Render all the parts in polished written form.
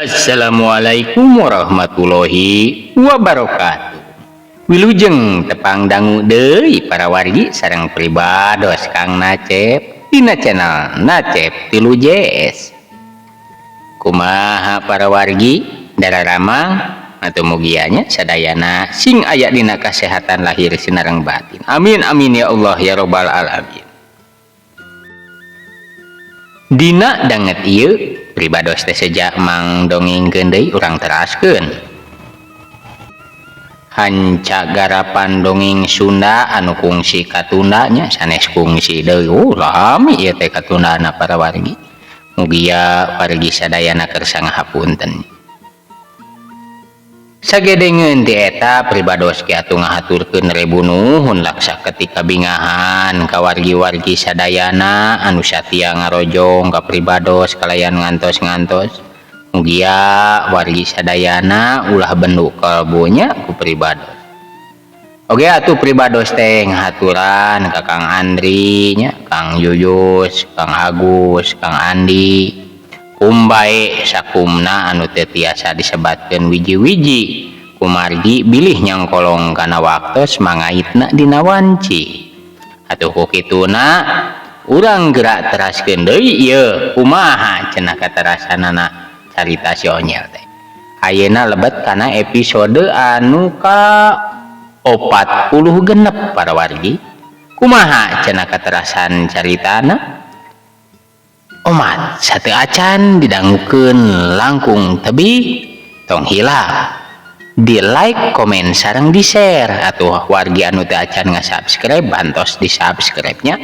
Assalamualaikum warahmatullahi wabarakatuh. Wilujeng tepang dangu deui para wargi sareng pribados Kang Nacep dina channel Nacep 3 JS. Kumaha para wargi dararamang atau mugianya sadayana sing aya dina kasehatan lahir sinareng batin. Amin amin ya Allah ya robbal alamin. Dina danget ieu pribados teh seja mang dongengkeun deui urang teraskeun. Hanca garapan dongeng Sunda anu kungsi katunda nya sanes kungsi deui. Lami ieu teh katundana para wargi. Mugia wargi sadayana kersa ngahapunten. Sagedengeun ti eta pribados ge atuh ngahaturkeun rebu nuhun laksa ketika bingahan ka wargi-wargi sadayana anu satia ngarojong ka pribados kalayan ngantos-ngantos. Mugia wargi sadayana ulah bendu kalbunya ku pribados. Oge atuh pribados teh ngahaturan ka Kang Andri nya, Kang Yuyus, Kang Agus, Kang Andi. Kumbae sakumna anu teu tiasa disebatkeun wiji-wiji kumargi bilih nyangkolong kana waktos mangaitna dina wanci. Atuh ku kituna urang gerak teraskeun deui ieu kumaha cenah katerasanana carita si Onyel teh. Ayeuna lebet kana episode anu ka 46 para wargi. Kumaha cenah katerasan caritana? Omat satu acan didangukeun langkung tebih tong hilap di like komen sareng di share atuh wargi anu teu acan ngasubscribe bantos di subscribe nya.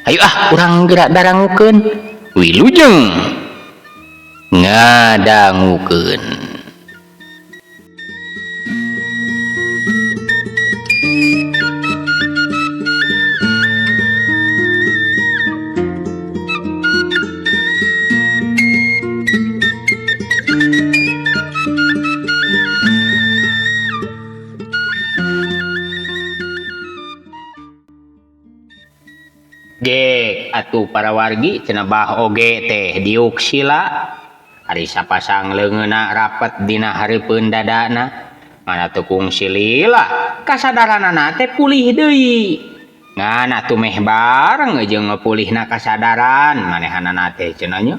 Ayo ah urang gerak darangukeun wilujeng ngadangukeun. Gek atuh para wargi cenah bah oge teh diuk sila ari sapasang leungeunna rapet dina hareupeun dadana mana teu kungsi lila kasadaranana teh pulih deui ngan atuh meh bareng jeung ngepulihna kasadaran manehanana teh cenah nya.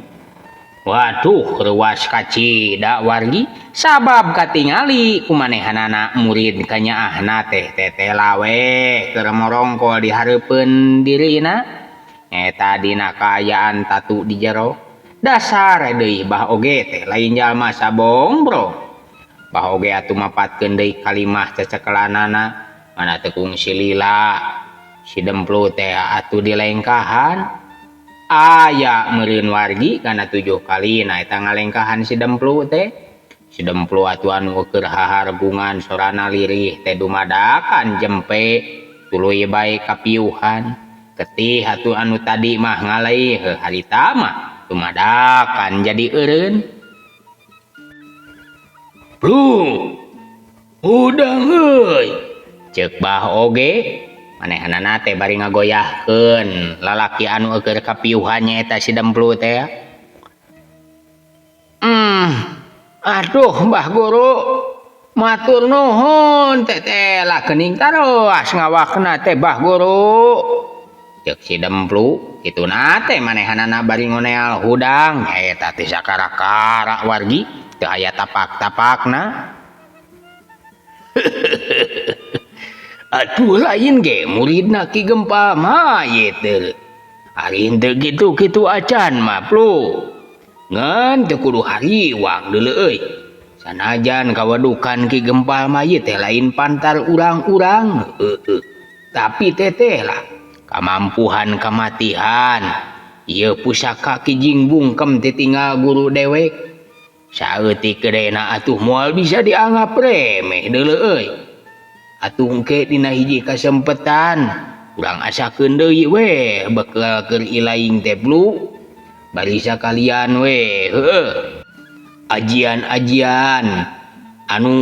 Waduh reuas kacida wargi sabab katingali kumanehanana murid kanyaahna teh tetela we keur morongkol di hareupeun dirina eta dina kaayaan tatu di jero dasar deui bah oge teh lain jalma sabongbro. Bah oge atuh mapatkeun deui kalimah cecekelanana mana teu kungsi lila si Demplu teh atuh dilengkahan aya meureun wargi kana 7 kali na eta ngalengkahan si Demplu teh. Si Demplu atuh anu keur hahargungan sorana lirih teh dumadakan jempe tuluy bae kapiuhan ketih atuh anu tadi mah ngalih heuh harita mah dumadakan jadi eureun. Plu hudang euy ceuk bah oge manehanana teh bari ngagoyahkeun lalaki anu keur kapiuhan nyaeta si Demplu teh. Aduh Mbah Guru matur nuhun teh teh lah geuning taros ngawakna teh Mbah Guru ceuk si Demplu kituna teh manehanana bari ngoneal hudang eta teh sakara-kara wargi teu aya tapak-tapakna. Aduh lain ge muridna Ki Gempal mah ieu teh. Ari henteu kitu-kitu acan mah plu. Ngan teu kudu hariwang deuleu euy. Sanajan kawadukan Ki Gempal mah ieu teh lain pantar urang-urang heueuh. Tapi teteh lah kamampuhan kamatihan ieu pusaka Ki Jingbungkem titinggal guru dewek. Saeutik gedena atuh moal bisa dianggap remeh deuleu euy. Atuh engke dina hiji kasempetan urang asakeun deui we bekel keur ilaing teh plu. Bari sakalian we heueuh. Ajian-ajian anu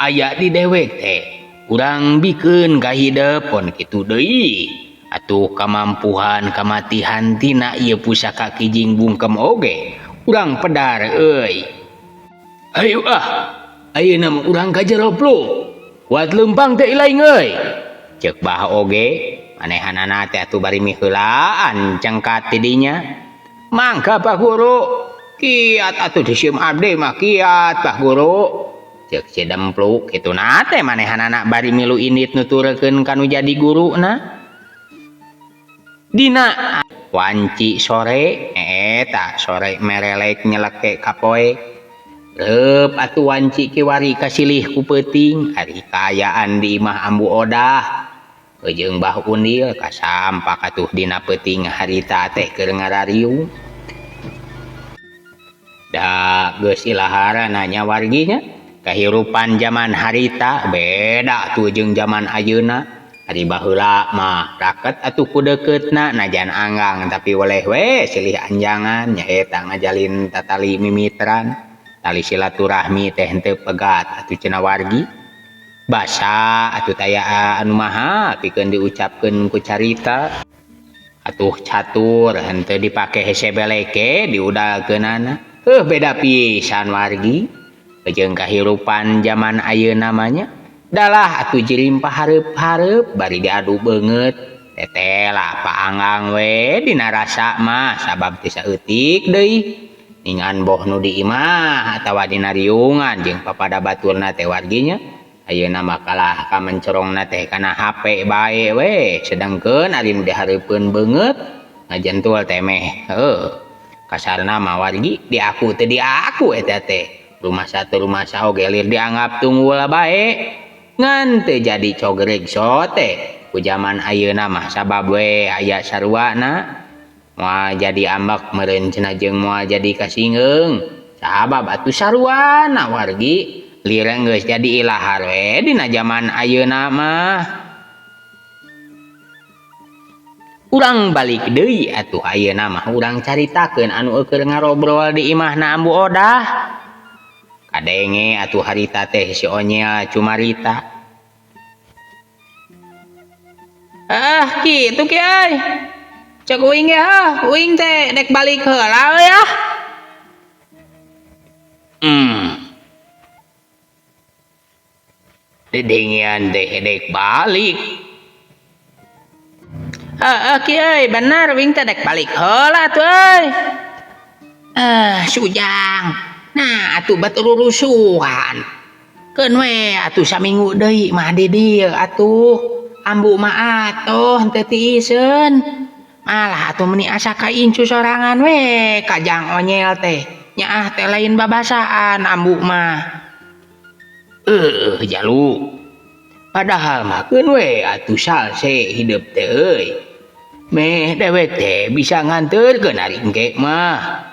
aya di dewek teh urang bikeun ka hidep pon kitu deui. Atuh kamampuhan kamatihan tina ieu pusaka kijing bungkem oge urang pedar euy. Ayo ah, ayeuna mah urang ka jero pluk. Kuat leumpang teh ilaing euy. Ceuk bah oge manehanana teh atuh bari miheulaan cengkat ti dinya. Mangga Pak Guru, kiat atuh disieum abdi mah kiat Pak Guru. Ceuk si Dempluk kituna teh manehanana bari milu indit nuturkeun ka nu jadi guruna. Dina wanci sore eta sore merelek nyeleke ka poe. Reup atuh wanci kiwari kasilih ku peuting ari kaayaan di imah Ambu Odah. Jeung Bah Undil kasampak atuh dina peuting harita teh keur ngarariung. Da geus ilaharana nya warginya kahirupan jaman harita beda tuh jeung jaman ayeuna. Ari baheula mah raket atuh ku deukeutna najan anggang tapi weleh we silih anjangan nyaeta ngajalin tatali mimitran. Tali silaturahmi teh henteu pegat atuh cenah wargi. Basa atuh taya anu maha pikeun diucapkeun ku carita. Atuh catur henteu dipake hese beleke diudalkeunana. Heuh beda pisan wargi. Jeung kahirupan jaman ayeuna mah nya. Dalah atuh jirimpah hareup-hareup bari diadu beungeut. Tetela paanggang we dina rasa mah sabab teu saeutik deui. Ningan boh nu di imah atawa dina riungan jeung papada baturna teh warginya. Ayeuna mah kalah kamencorongna teh kana HP bae we sedengkeun ari nu dihareupeun beungeut ngajentul teh meh heuh. Kasarna mah wargi diaku teh diaku eta teh. Rumah satu rumah saoge lir dianggap tunggul bae. Ngan teu jadi cogreg sote ku jaman ayeuna mah sabab we aya saruana. Moal jadi ambek meureun cenah jeung moal jadi kasingeung. Sabab atuh saruana wargi lir geus jadi ilahar we dina jaman ayeuna mah. Urang balik deui atuh ayeuna mah urang caritakeun anu eueuh ngarobrol di imahna Ambu Odah. Kadenge atuh harita teh si Onyel cumarita. Ah kitu ki euy. Cek uing ge heuh, uing teh dek balik heula euy ah. Dedengean teh dek balik. Heeh ki euy, bener uing teh dek balik heula tuh euy. Sujang. Nah, atuh bat rurusuhan. Keun we atuh saminggu deui mah di dieu atuh. Ambu mah atuh henteu tiiseun. Malah atuh meuni asa kaincu sorangan we kajang Onyel teh. Nyaah teh lain babasaan ambu mah. Jalu. Padahal mah keun we atuh salse hidup teh euy. Meh dewek teh bisa nganterkeun ari engke mah.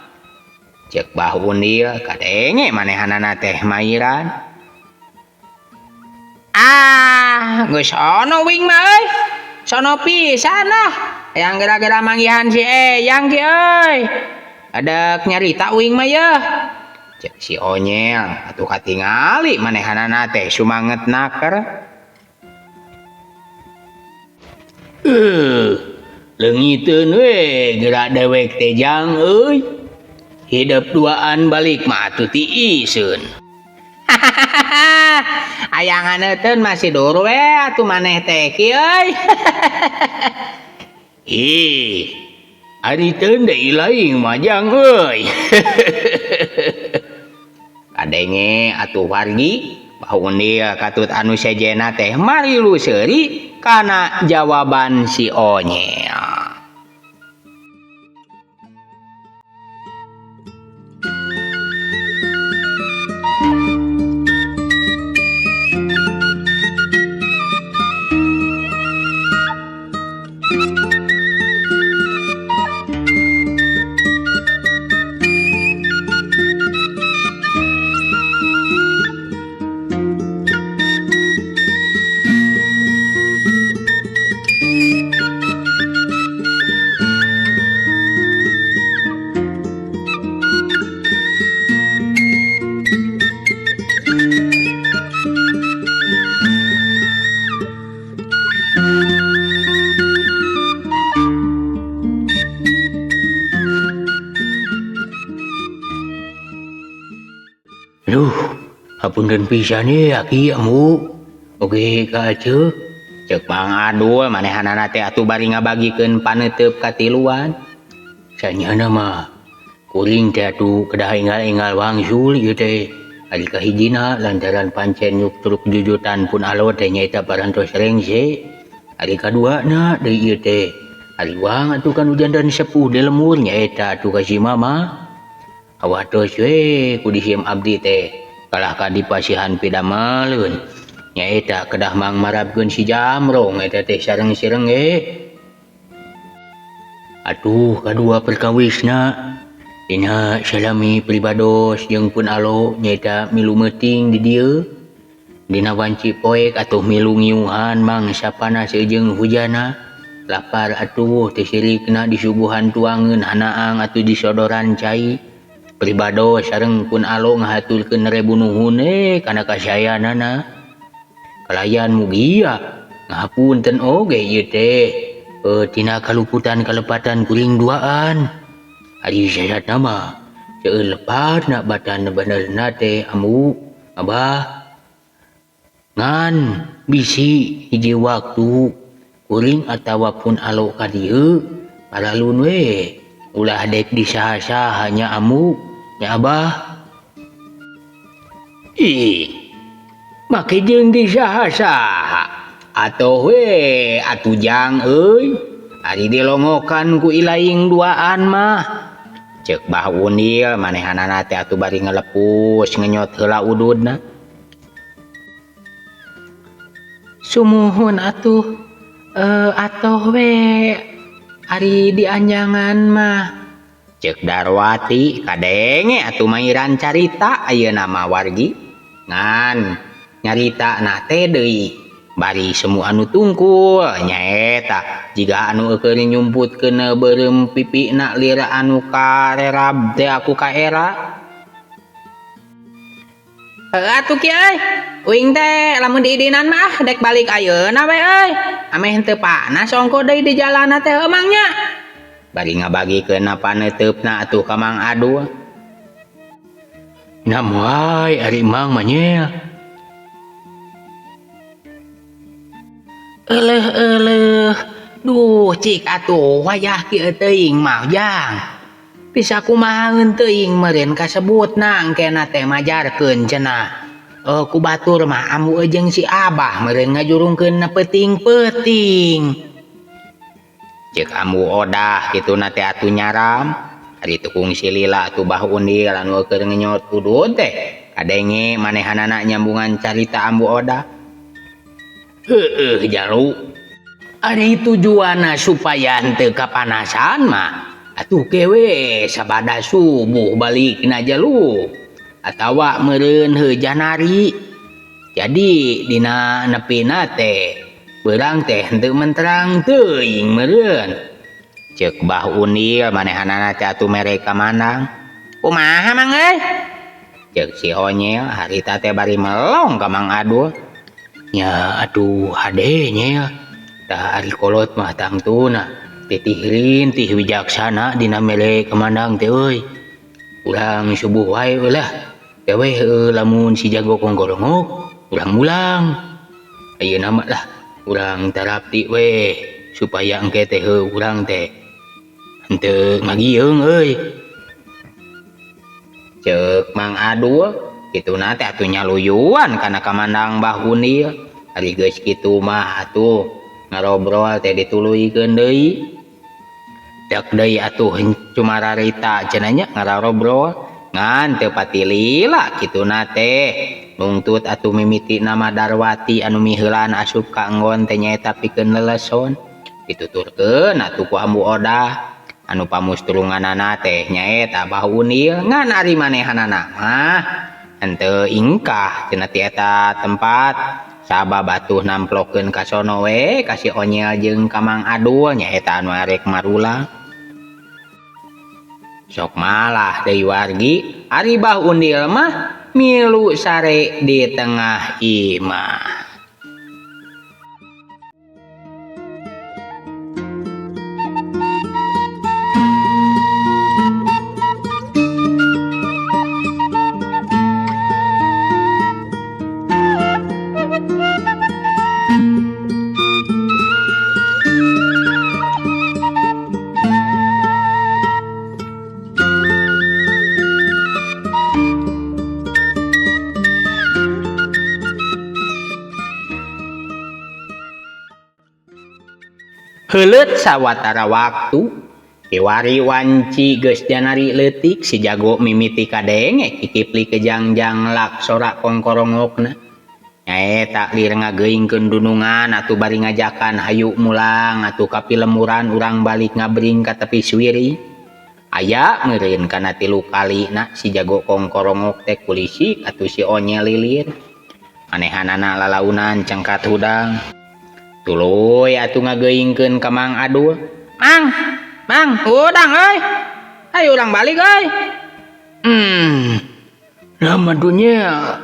Ceuk Bah Undil kadenge manehanana teh mairan. Ah, geus sono wing mah euy. Sono pisan lah. Yang gara-gara manggihan si Eyang ki euy. Adek nyarita uing mah yeuh. Cek si Onyel atuh katingali manehanana teh sumanget naker. Leungiteun we geura dewek teh jang euy. Hidup duaan balik mah atuh tiiseun. Ayang haneuteun masih dur we atuh maneh teh ki euy. Ih, ari teun deui laing mah jang euy. Kadenge atuh wargi Bah Undil katut anu sejena teh marilu seuri kana jawaban si Onyel. Hapunten pisan ye aki ambu oge ka Aceu. Ceuk Mang Adul manehanana teh atuh bari ngabagikeun paneuteub katiluan. Sanyana mah kuring teh atuh kedah enggal-enggal wangsul ieu teh. Ari kahijina lantaran pancen nyuk truk jujutan pun alo teh nyaeta parantos rengse. Ari kaduana deui ieu teh ari wang atuh kanu jantan sepuh di lemur nyaeta atuh ka si mama. Awatos we ku disim abdi teh kalah ka dipasihan pidameleun nyaeta kedah mangmarabkeun si Jamrong eta teh sareng sirenge. Atuh kadua perkawisna dina salami pribados jeung pun alo nyaeta milu meuting di dieu. Dina wanci poek atuh milu ngiuhan mangsa panas jeung hujana. Lapar atuh teh sirikna disuguhan tuangeun hanaang atuh disodoran cai. Pribados sareng pun alo ngahaturkeun rebu nuhun kana kasayanana. Kalayan mugia ngahapunten oge ieu teh tina kaluputan kalepatan kuring duaan. Ari sasatna mah seueur lepatna batan benerna teh ambu abah. Ngan bisi hiji waktu kuring atawa pun alo ka dieu paralun we ulah dek disaha-saha nya ambu nya abah. Ih, make jeung disaha-saha atoh we atuh jang euy. Ari dilongokan ku ilaing duaan mah. Ceuk Bah Undil manehanana teh atuh bari ngalepus ngenyot heula ududna. Sumuhun atuh atoh we ari dianjangan mah. Ceuk Darwati kadenge atuh mairan carita ayeuna mah wargi. Ngan nyarita na teh deui bari semu anu tungkul nyaeta jiga anu keur nyumputkeun beureum pipina lir anu karerab teh aku ka era. Heuh atuh ki euy, uing teh lamun diidinan mah dek balik ayeuna we euy. Ameh henteu panas ongko deui di jalana teh emang nya. Bari ngabagikeun paneuteupna atuh ka Mang Adul. Nam wae ari Mang mah nya. Euleuh-euleuh, duh cik atuh wayah kieu teuing mah jang. Bisa kumahaeun teuing meureun kasebutna engkena teh majarkeun cenah. Ku batur mah ambu jeung si Abah meureun ngajurungkeun peuting-peuting. Ceuk ambu odah kituna teh atuh nyaram. Ari tukung silila atuh Bah Undil anu keur ngenyot udud teh kadenge manehanana nyambungan carita ambu odah. Heueuh jalu. Ari tujuanna supaya henteu kapanasan mah atuh kewe sabada subuh balikna jalu atawa meureun heuh janari. Jadi dina nepina teh beurang teh henteu menterang teuing meureun. Ceuk Bah Undil manehanana teh atuh mere kamandang. Kumaha Mang euy? Ceuk si Onyel harita teh bari melong ka Mang Adul. Nya atuh hade nya tah ari kolot mah tangtuna titih rintih wijaksana dina mere kamandang teh euy. Urang subuh wae ulah teweh lamun si jago kongkorongok urang mulang. Ayeuna mah lah urang tarapti we supaya engke teh urang teh henteu ngagieung euy. Ceuk Mang Adul kituna teh atuh nyaluyuan kana kamandang Bah Undil. Ari geus kitu mah atuh ngarobrol teh dituluykeun deui. Dak deui atuh cumararita cenah nya ngarobrol ngan teu patilila kituna teh. Nungtut atuh mimiti nama Darwati anu miheulaan asup ka enggon teh nyaeta pikeun leleson. Dituturkeun atuh ku Ambu Odah anu pamusturunganana teh nyaeta Bah Undil ngan ari manehanana mah henteu ingkah cenah ti eta tempat sabab atuh namplokeun ka sono we ka si Onyel jeung ka Mang Adul nyaeta anu arek marulang. Sok malah deui wargi ari Bah Undil mah milu sare di tengah imah. Heuleut sawatara waktu kiwari wanci geus janari leutik si jago mimiti kadenge kikipli kejangjang lak sorak kongkorongokna. Nyaeta lir ngageuingkeun dunungan atuh bari ngajakan hayu mulang atuh ka pilemuran urang balik ngabring ka tepi suwiri. Aya meureun kana 3 kalina si jago kongkorongok teh kulisik atuh si Onyel lilir. Manehanana lalaunan cengkat hudang. Tuluy atuh ngageuingkeun ka Mang Adul. Mang, Mang, hudang euy. Ayo urang balik euy. Lama dunya.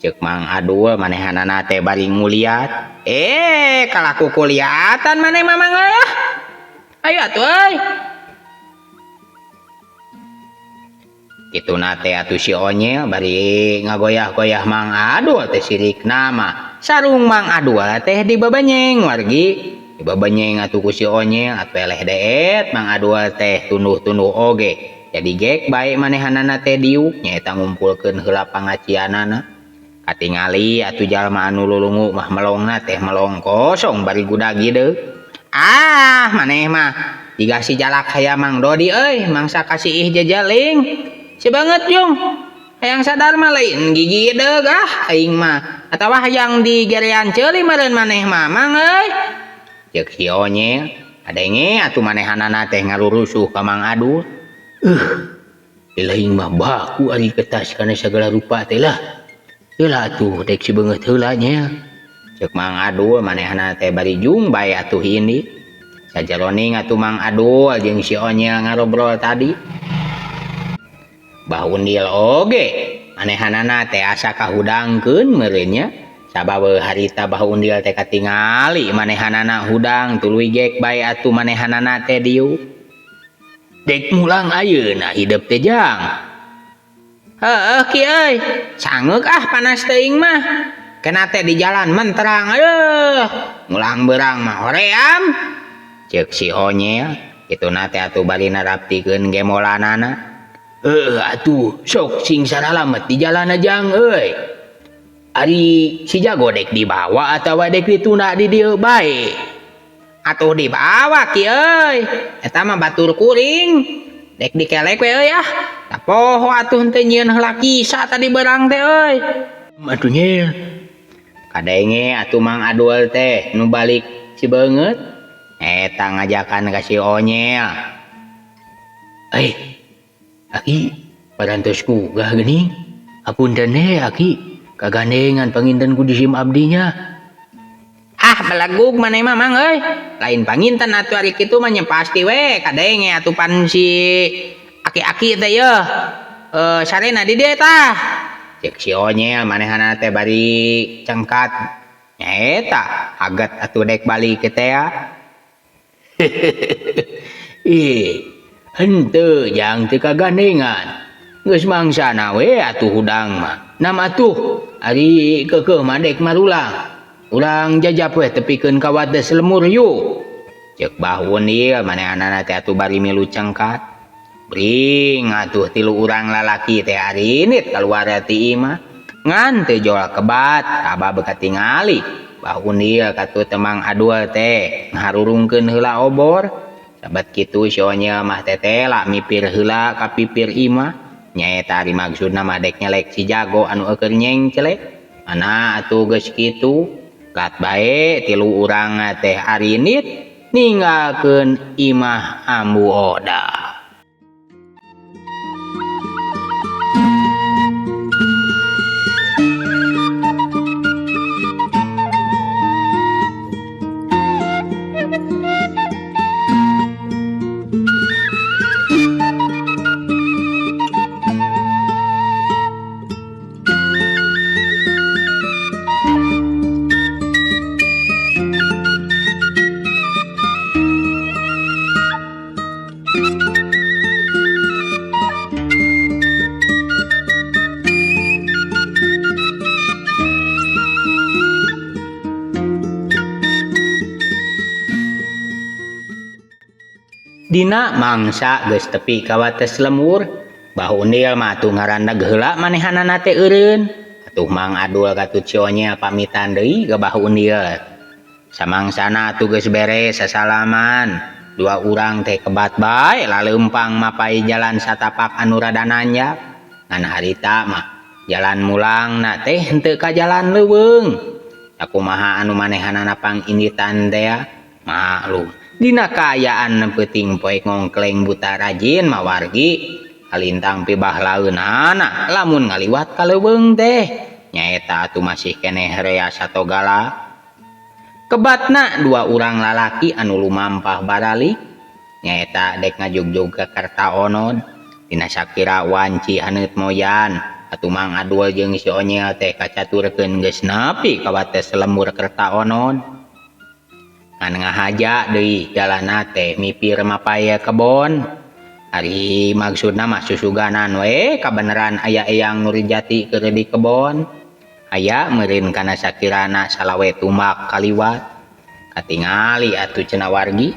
Ceuk Mang Adul manehanana teh bari nguliat. Kalaku kuliatan maneh Mamang euy. Ayo atuh euy. Kituna teh atuh si Onyel bari ngagoyah-goyah Mang Adul teh sirikna mah. Sarung Mang Adul teh dibebenyeng wargi. Dibebenyeng atuh ku si Onyel atuh eleh deet Mang Adul teh tunduh-tunduh oge. Jadi gek bae manehanana teh diuk nyaeta ngumpulkeun heula pangacianana. Katingali atuh jalma anu lulungu mah melongna teh melong kosong bari gudag hideung. Ah, maneh mah jiga si jalak hayam Mang Dodi euy, mangsa kasiih jejeling. Si banget jung. Hayang sadar mah lain gigi deug ah aing mah. Atawa hayang digerean ceuli meureun maneh mah Mang euy. Ceuk si Onyel, adenge atuh manehanana teh ngarurusuh ka Mang Adul. Lain mah baku ari kertas kana sagala rupa teh lah. Heula atuh dek si beungeut heula nya. Ceuk Mang Adul manehanana teh bari jung bae atuh ini. Sajaroning atuh Mang Adul jeung si Onyel ngarobrol tadi. Bah Undil oge manehanana teh asa kahudangkeun meureun nya. Sabab harita Bah Undil teh katingali manehanana hudang tuluy gek bae atuh manehanana teh diuk. Dek mulang ayeuna hidep teh jang. Heueuh ki euy, sangeuk ah panas teuing mah. Kena teh di jalan menterang aduh. Mulang beurang mah hoream. Ceuk si Onyel, kituna teh atuh bari naraptikeun gemolanana. Atuh sok sing saralamet di jalan jang euy. Ari si jago dek dibawa atawa dek ditunda di dieu bae. Atuh dibawa ki euy. Eta mah batur kuring. Dek dikelek we euy ah. Tapoho atuh henteu nyieun heula kisah tadi beurang teh euy. Atuh nyel. Kadenge atuh Mang Adul teh nu balik si beungeut. Eta ngajakan ka si Onyel. Aki parantos gugah geuning. Apunten he aki, kagandengan panginten ku disim abdinya. Ah belegug maneh mah Mang euy. Lain panginten atuh ari kitu mah nya pasti we kadenge atuh pan si aki-aki teh yeuh. Sarena di dieu tah. Ceuk si Onyel manehanana teh bari cengkat. Nyaeta haget atuh dek balik teh ya. Ih, henteu jang teu kagandengan. Geus mangsana we atuh hudang mah. Nam atuh ari keukeuh mah dek marulang. Urang jajap we tepikeun ka wates lemur yuk. Ceuk Bah Undil manehanana teh atuh bari milu cengkat. Bring atuh 3 urang lalaki teh arinit kaluar ti imah. Ngan teu jol kebat sabab katingali. Bah Undil katuh teh Mang Adul teh ngaharurungkeun heula obor. Sabat kitu si Onyel mah tetela mipir heula ka pipir imah. Nyaeta ari maksudna mah dek nyelek si jago anu eukeun nyengcelek. Mana atuh geus kitu lat bae 3 urang teh arinit ninggalkeun imah Ambu Odah. Dina mangsa geus tepi ka wates lemur, Bah Undil mah atuh ngarandag heula manehanana teh eureun. Atuh Mang Adul katut si Onyel pamitan deui ka Bah Undil. Samangsana atuh geus beres sasalaman. Dua urang teh kebat bae laleumpang mapai jalan satapak anu rada nanjak. Ngan harita mah jalan mulangna teh henteu ka jalan leuweung. Sakumaha anu manehanana panginditan teh maklum. Dina kaayaan peuting poek ngongkleng buta rajin mawargi kalintang pibahlaeunana lamun ngaliwat ka leuweung teh nyaeta atuh masih keneh rea satogala. Kebatna dua urang lalaki anu lumampah baralik nyaeta dek ngajugjug ka Kertaonod dina sakira wanci haneut moyan atuh Mang Adul jeung si Onyel teh kacaturkeun geus nepi ka wates lembur Kertaonod. Ngan ngahaja deui jalanna teh mipir mapay kebon. Ari maksudna mah susuganan we kabeneran aya Eyang Nurjati keur di kebon. Aya meureun kana sakirana salawe tumbak kaliwat. Katingali atuh cenah wargi.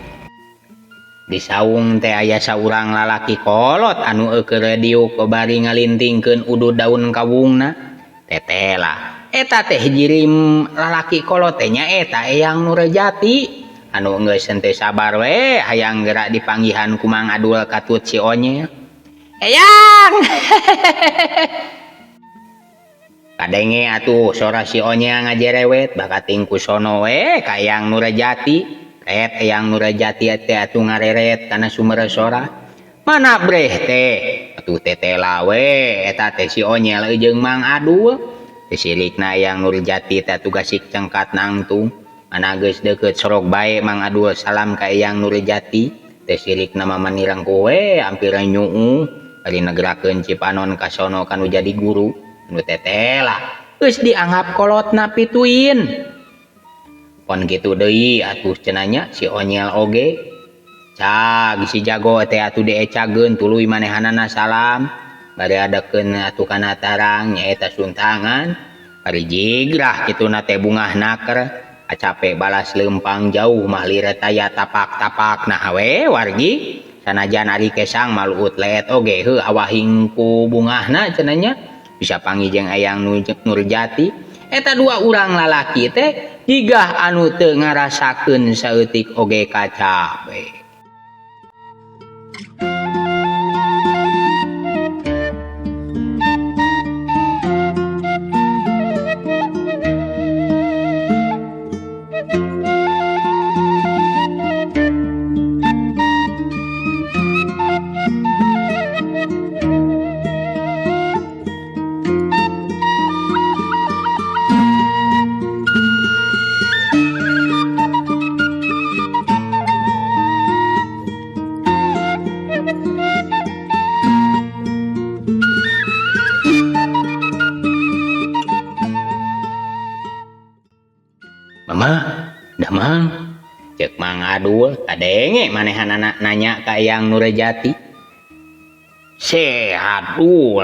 Di saung teh aya saurang lalaki kolot anu eukeun diuk bari ngalintingkeun udud daun kawungna. Tetela eta teh jirim lalaki kolot teh nyaeta Eyang Nurjati anu geus henteu sabar we hayang geura dipanggihan ku Mang Adul katut si Onyel. Eyang. Kadenge atuh sora si Onyel ngajerewet bakating ku sono we ka Eyang Nurjati. Ret Eyang Nurjati teh atuh ngareret kana sumber sora. Mana breh teh? Atuh tetela we eta teh si Onyel jeung Mang Adul. Sirikna Eyang Nurjati teh atuh gasik cengkat nangtung. Mana geus deukeut sorok bae Mang Adul salam ka Eyang Nurjati. Teh sirikna mah manirang kowe hampir nyuuh bari negerakeun Cipanon ka sono kanu jadi guru. Nu tetela geus dianggap kolotna pituin. Pon kitu deui atuh cenah si Onyel oge. Cag si jago teh atuh diecageun tuluy manehanana salam. Bari adekeun atuh kana tarang nyaeta suntangan. Bari jigrah kituna teh bungah naker. Acape balas leumpang jauh mah liret aya tapak-tapak nah we wargi. Sanajan ari kesang maluut leet oge heuh awahing ku bungahna cenah nya. Bisa panggih jeung Eyang Nurjati. Eta dua urang lalaki teh jigah anu teu ngarasakeun saeutik oge kacape. Mama, damang. Cek Mang Adul, kadenge manehanana nanya ka Eyang Nurjati. Sehat dul.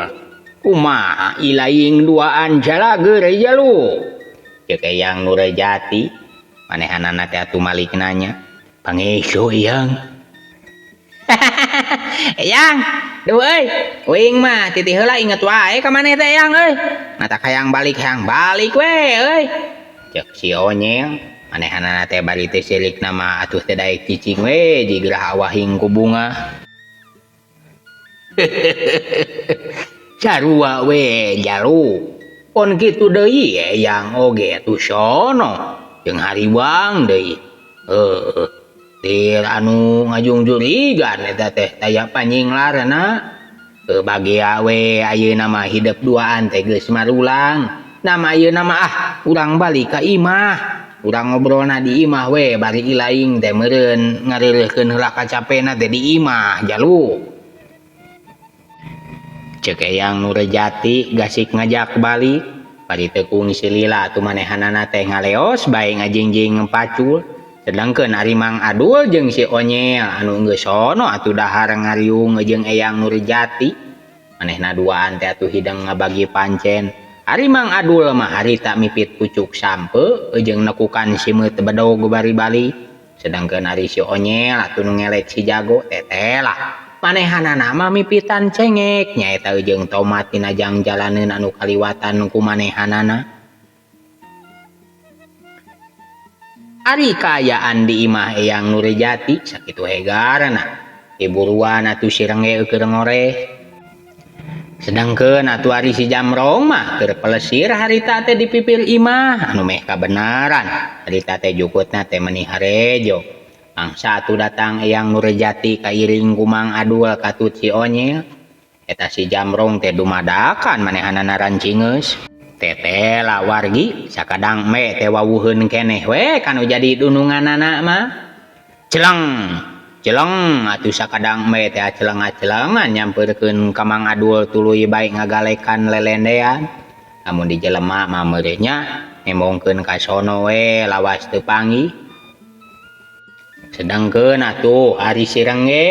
Kumaha ilaing duaan jalageur jalu. Cek Eyang Nurjati, manehanana teh atuh malik nanya. Pangeso Eyang. Eyang, duh euy, uing mah titih heula inget wae ka maneh teh Eyang euy. Mata hayang balik we euy. Cek si Onyel, manehanana teh bari teh sirik nama atuh teh daek cicing we jigrah awahing ku bunga. Sarua we jalu. Pon kitu deui Eyang oge atuh sono jeung hariwang deui. Heuh. Tir anu ngajungjurigan eta teh taya panyinglarna. Bagia we ayeuna mah hidep duaan teh geus marulang. Nama ayeuna mah ah urang balik ka imah. Urang ngobrolna di imah we bari ilaing teh meureun ngareureuhkeun heula kacapena teh di imah jalu. Cek Eyang Nurjati gasik ngajak balik bari teu kungsi lila atuh manehanana teh ngaleos bae ngajingjing pacul. Sedangkeun ari Mang Adul jeung si Onyel anu geus sono atuh dahar ngariung jeung Eyang Nurjati. Manehna duaan teh atuh hidang ngabagi pancen. Ari Mang Adul mah harita mipit pucuk sampe jeung nekukan simeut bedog bari balik. Sedangkeun ari si Onyel atuh nu ngelek si jago tetelah. Manehanana mah mipitan cengek nyaeta jeung tomat dina jangjalaneun anu kaliwatan ku manehanana. Ari kaayaan di imah Eyang Nurjati sakitu hegarna. Iburuan atuh si Rengge keur ngoreh. Sedangkeun atuh ari si Jamrong mah keur pelesir harita teh di pipir imah anu meh kabenaran. Harita teh jukutna teh meni harejo. Mangsa atuh datang Eyang Nurjati kairing ku Mang Adul katut si Onyel. Eta si Jamrong teh dumadakan manehanana rancingeus. Tetela wargi sakadang me teh wawuheun keneh we kanu jadi dununganana mah. Celeng celeng atuh sakadang me teh aceleng-acelengan nyamperkeun ka Mang Adul tuluy bae ngagalekan lelendean. Lamun di jelema mah meureun nya nembongkeun ka sono we lawas teu panggih. Sedangkeun atuh ari si Rengge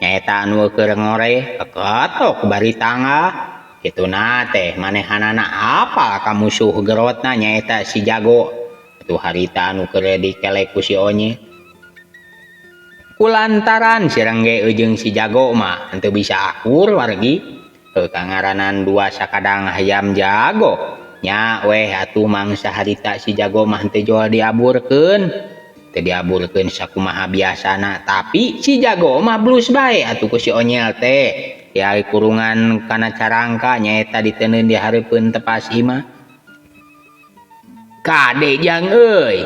nyaeta anu keur ngoreh keketok bari tangah. Kituna teh manehanana apal ka musuh gerotna nyaeta si Jago. Atuh harita anu keur dikelek ku si Onye. Kulantaran si Rengge jeung si Jago mah henteu bisa akur wargi. Heuh kangaranan dua sakadang hayam jago. Nya weh atuh mangsa harita si Jago mah henteu jual diaburkeun. Teu diaburkeun sakumaha biasana, tapi si Jago mah blus bae atuh ku si Onyel teh. Diai kurungan kana carangka nyaeta diteundeun di hareupeun tepas imah. Kade jang euy.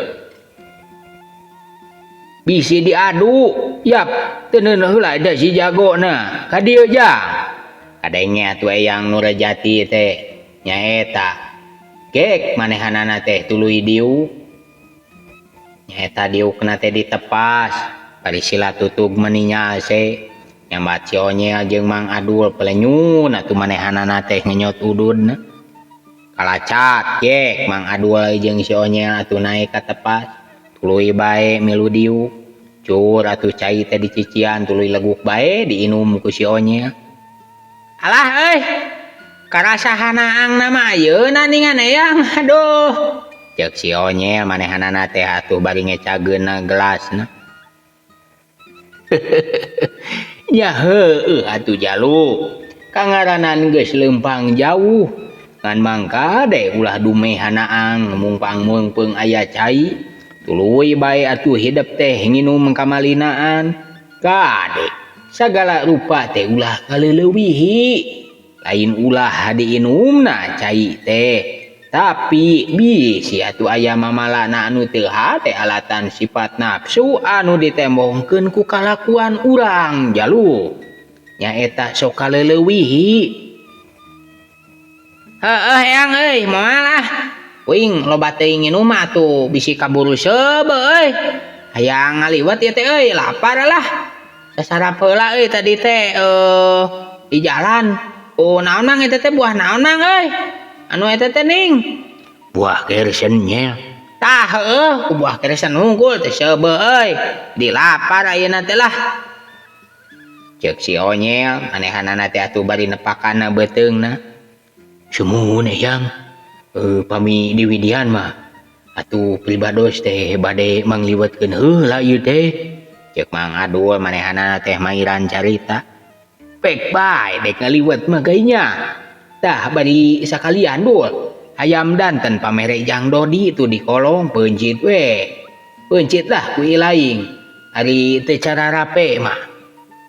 Bisi diadu, yap teuneun heula da si Jagona. Ka dieu jang. Kadenge atuh Eyang Nurjati teh nyaeta. Gek manehanana teh tuluy diuk. Nyaeta diukna teh ditepas, bari sila tutug meninyal se. Nyambat si Onyel jeung Mang Adul pelenyun atuh manehanana teh ngenyot ududna. Kalacat gek Mang Adul jeung si Onyel atuh naik ka tepas, tuluy bae milu diuk. Cur atuh cai teh dicician tuluy leguk bae diinum ku si Onyel. Alah euy, karasa hanaangna mah ayeuna ningan Eyang, aduh. Ceuk si Onyel manehanana teh atuh bari ngecageunna gelasna. Nya heueuh atuh jalu, kangaranan geus leumpang jauh. Ngan mangka de ulah dumeh hanaang mungpang-mungpeung aya cai. Tuluy bae atuh hidep teh nginum kamalinaan. Kade sagala rupa teh ulah kaleulewihi. Lain ulah diinumna cai teh, tapi bisi atuh aya mamalana anu teu hate alatan sifat nafsu anu ditembongkeun ku kalakuan urang jalu. Nyaeta sok kaleulewihi. Heueuh Eyang euy, moal ah. Uing loba teuing nginum mah atuh bisi kaburu seubeuh euy. Hayang ngaliwet ieu teh euy, lapar lah. Sasarap heula euy tadi teh di jalan. Oh naon mang eta teh buah naon mang euy? Anu eta teh ning buah kersen nya. Tah heueuh ku buah kersen unggul teh seubeuh euy. Dilapar ayeuna teh lah. Ceuk si Onyel manehanana teh atuh bari nepakanna beuteungna. Sumuhun Eyang, pami diwidian mah atuh pribados teh bade mangliwetkeun heula ieu teh. Ceuk Mang Adul manehanana teh mairan carita. Pek bae dek ngaliwet mah gainya. Tah bari sakalian dul. Hayam danten pamere Jang Dodi tu di kolong peuncit we. Peuncit lah ku ilaing. Ari teu cara rape mah.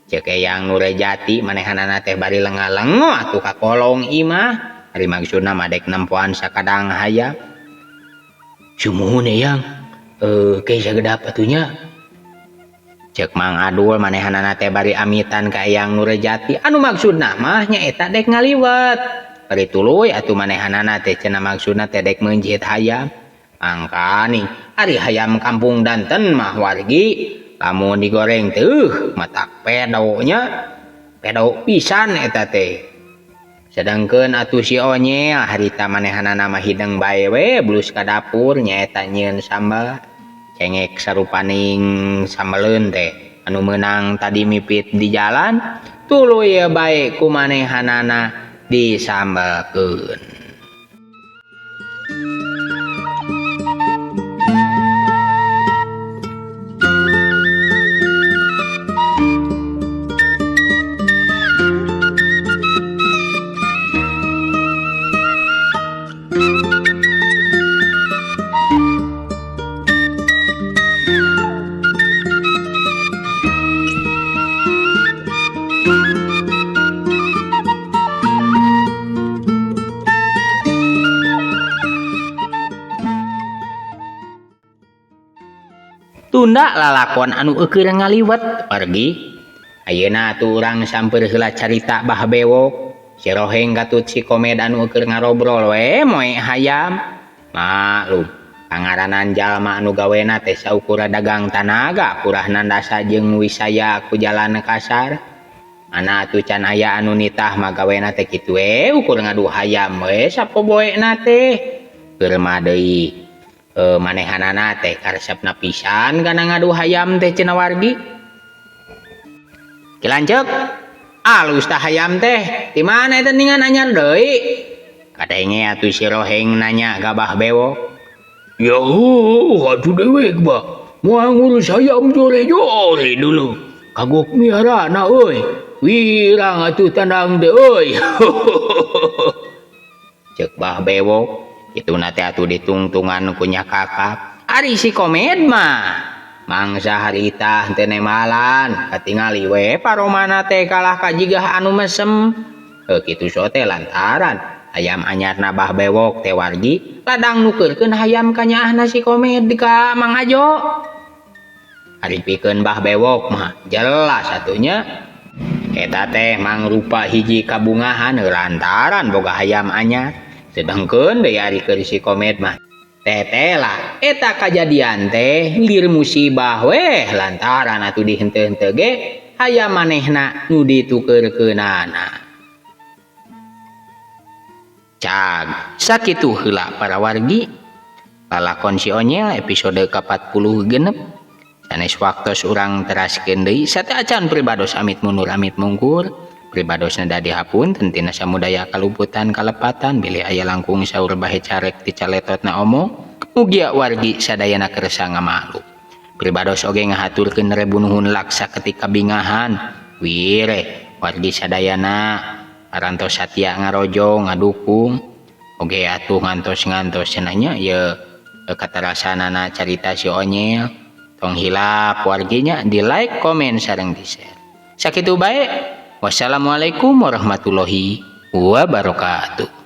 Ceuk Eyang Nurjati manehanana teh bari lenga-lengo atuh ka kolong imah. Ari maksudna mah dek nempoan sakadang hayam. Sumuhun Eyang, ke sagedap atuh nya. Ceuk Mang Adul manehanana teh bari amitan ka Eyang Nurjati anu maksudna mah nyaeta dek ngaliwet. Bari tuluy atuh manehanana teh cenah maksudna teh dek meunjit hayam. Mangkaning ari hayam kampung danten mah wargi lamun digoreng teh matak pedo nya. Pedo pisan eta teh. Sedangkeun atuh si Onyel harita manehanana mah hideng bae we blus ka dapur nyaeta nyieun sambal. Cengek sarupaning sambeleun teh anu meunang tadi mipit di jalan tuluy bae ku manehanana disambelkeun. Tunda lalakon anu eukeur ngaliwet wargi. Ayeuna atuh urang samper heula carita Bah Bewok. Si Roheng katut si Komed anu eukeur ngarobrol we moe hayam. Maklum, pangaranan jalma anu gawena teh saukura dagang tanaga purah nandasa jeung wisaya ku jalan kasar. Ana atuh can aya anu nitah mah gawena teh kitu we ukur ngadu hayam we sapoboena teh. Keur mah deui manehanana teh karesepna pisan kana ngadu hayam teh cenah wargi. Ki lanceuk, alus tah hayam teh, di mana eta ningan anyar deui? Kadenge atuh si Roheng nanya ka Bah Bewok. Ya atuh dewek bah, moal ngurus hayam jore-jore dulu. Kagok miarana euy. Wirang atuh tandang teh euy. Ceuk Bah Bewok, kituna teh atuh ditungtungan ku nya kakap. Ari si Komed mah mangsa harita henteu nemalan, katingali we paromana teh kalah ka jigah anu mesem. Heuh kitu sote lantaran hayam anyarna Bah Bewok teh wargi ladang nukeurkeun hayam ka nyaahna si Komed ka Mang Ajo. Ari pikeun Bah Bewok mah jelas atunya eta teh mangrupa hiji kabungahan lantaran boga hayam anyar. Sedengkeun deui ari keur si Komed mah tetela eta kajadian teh lir musibah weh lantaran atuh dihenteu-henteu ge hayam manehna nu ditukeurkeunana. Cag sakitu heula para wargi lalakon si Onyel episode ka-46. Sanes waktos urang teraskeun deui sateuacan pribados amit mundur amit mungkur. Pribados neda dihapunten tina samudaya kaluputan kalepatan bilih aya langkung saur bahe carek ti caletotna omong mugia wargi sadayana kersa ngamaklum. Pribados oge ngahaturkeun rebu nuhun laksa ketika bingahan wire wargi sadayana parantos satia ngarojong ngadukung oge atuh ngantos-ngantos cenah nya ieu katarasanana carita si Onyel. Tong hilap warginya di like, komen, sareng di share. Sakitu bae. Wassalamualaikum warahmatullahi wabarakatuh.